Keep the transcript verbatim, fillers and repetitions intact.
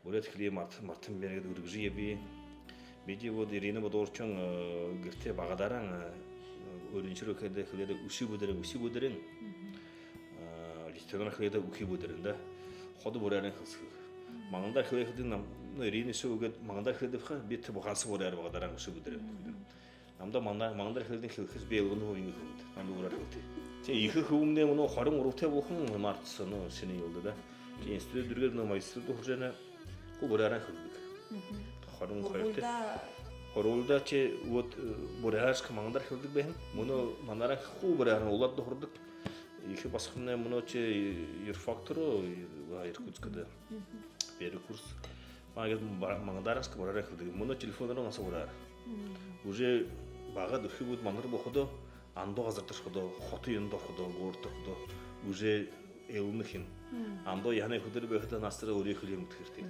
Буряад хэлэеэ март-, мартан байна гээд үргэжэ ябая. Бидэ вот Ирина Бодорчон, э, гэртээ багадаараа, э, өөрыншье хэлэеэ, хэлэеэ үхи бүдэрэн, үхи бүдэрэн. Э, литературна хэлэеэ үхи бүдэрэн, да. Ходо буряадаар хэлсэхэ. Мангадаар хэлэхэдэ нам-, ну, Ирина шуу гээд мангадаар хэлэхэдэ, би тэ буханса буряадаар багадаараа үхи бүдэрэн. Намда мангадаар, мангадаар хэлэхэдэ хэлэхэш, би элгэнэ үгы хэлэдэг. Намда буряадаар хэлэгты. Тэ ехэ хүбүүмнай мүнөө хорин гурбатай болохо юм, март соо, ну, шэнэ жэлдэ, да. Тэ институт дүүргээд, ну, магистратурада һуража байна, хуу буряадаар хэлэдэг. Хорин хоёртой. Һургуулида, һургуулида тэ вот, э, буряадаар, мангадаар хэлэдэг байһан. Мүнөө манаараа хуу буряадаар, Улаанда һурадаг. Ехэ басаганмнай мүнөө тэ юрфак руу, э, Иркутскда. Первый курс. Мангад-, ба-, мангадаараа, буряадаар хэлэдэг. Мүнөө телефоноор һанса буряадаар. Уже бага үхибүүд манар бү ходо, ондоо газарта ошоходо, хото юумэндэ ошоходо, городто ошоходо, уже элгэнэ ха юм. Ондоо яһанай хүдэр байхада наһатараа өөрын хэлэеэ мэдэхэ хэрэгтэй.